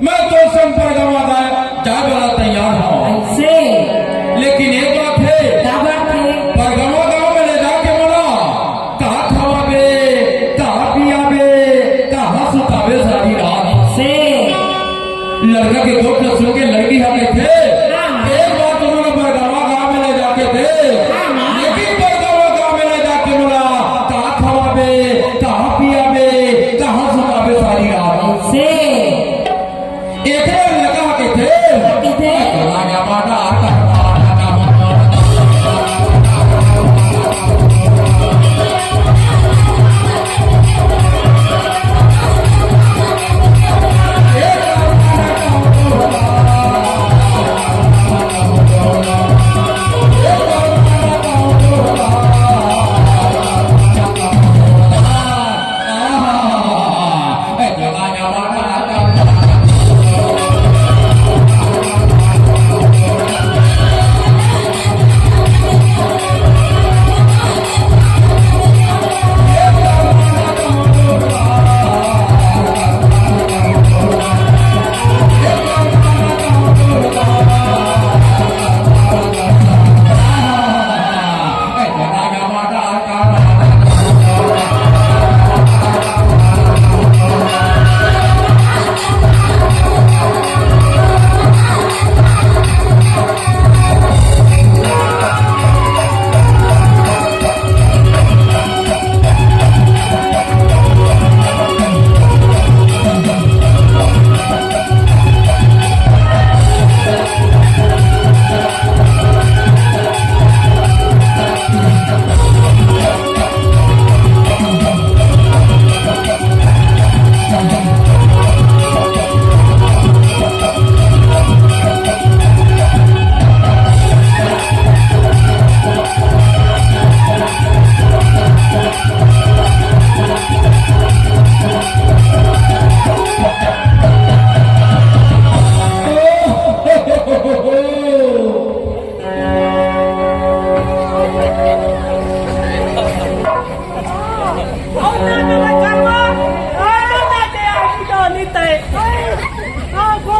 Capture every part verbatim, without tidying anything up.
मैं तो संग परगवा जाए, जाए वाला तैयार हूँ। ऐसे? लेकिन एक बात है, का बात है? परगवा गांव में ले जाके मोला का खवाबे, का पियाबे, कहाँ सुताबे सारी रात? ऐसे? लड़का के गोठ ल सुन के लड़की ह कहिथे, हाँ। एक बार तो मोला परगवा गांव में ले जाके दे, हाँ, हाँ। लेकिन परगवा गांव में ले जाके मोला का खवाबे, का पियाबे, कहाँ सुताबे सारी रात? ऐसे? एकरे लगा के थे। के थे।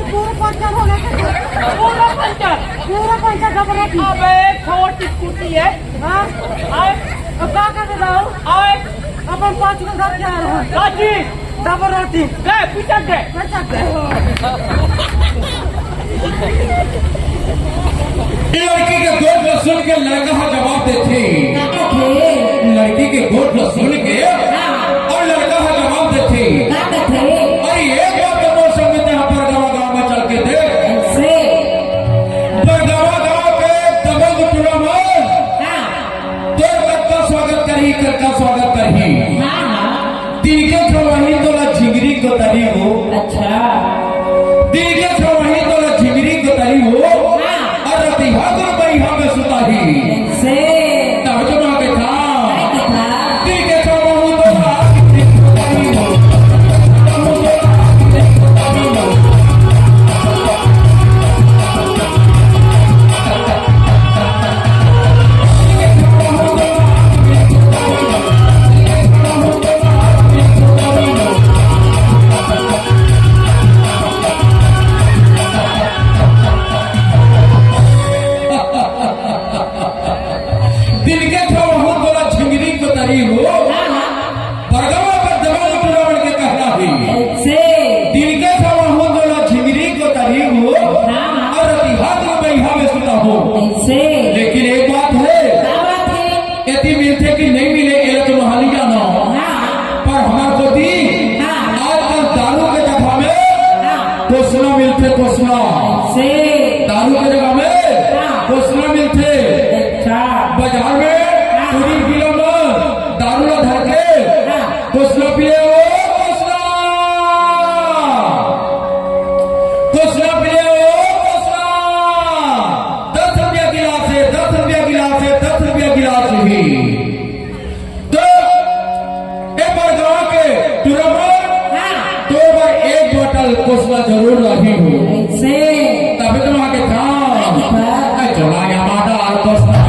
पूरा पंचर हो गया। पूरा पंचर। पूरा पंचर घबरा थी। अबे, छोटी स्कूटी है। हाँ। आए। अब का कर रहा हूँ? आए। अपन पाँच को घर जा रहा हूँ। काजी। डबल रोटी। गए, पिचक गए। पिचक गए। लड़की के गोठ ल सुन के लड़का ह जवाब देथे। का कथे? लड़की के गोठ ल सुन के हाँ। अउ लड़का ह जवाब देथे। का कथे? अरे एक बात तो मोर संग तेहा परगवा गांव में चल के देख। से? परगवा गांव के दबंग टूरा मन हाँ। तोर कतका स्वागत करही, कतका स्वागत करही। हाँ, हाँ। तिनके खवाही तोला झिंगरी कोतरी हो। अच्छा। तिनके खवाही तोला झिंगरी कोतरी हो। हाँ। अउ रतिहा तोर बइहा में सुताही। से। तब तो माँ के था। माँ के था। तिनके खवाही तोला झिंगरी कोतरी हो। तिनके खवाहूँ तोला झिंगरी कोतरी हो। हाँ, हाँ। परगवा कर दबंग टूरा मन के कहना हे। से। तिनके खवाहूँ तोला झिंगरी कोतरी हो। हाँ, हाँ। अउ रतिहा तोर बइहा में सुताहूँ। से। लेकिन एक बात हे। का बात हे? एती मिलथे कि नहीं मिले, एला तो महली जाना। हाँ। पर हमर कोती हाँ। आजकल दारू के जगह में हाँ। कोसना मिलथे, कोसना। से। दारू के जगह में हाँ। कोसना मिलथे। अच्छा। बाजार में हाँ। पूरी किलो में दारू ला धर के हाँ। कोसना पिए हो, कोसना। कोसना पिए हो, कोसना। दस रुपया गिलास हे, दस रुपया गिलास हे, दस रुपया गिलास हे। तो ए परगवा के टूरा मन हाँ। तो बर एक बोतल कोसना जरूर रही हो। से। तबे तो वहाँ के था। हाँ। ए, चला गया माता और कोसना।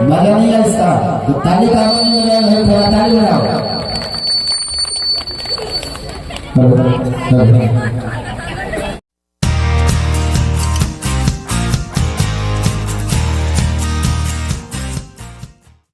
मजा नहीं आया इसका। तो ताली का आवाज नहीं बजा रहे, थोड़ा ताली बजाओ।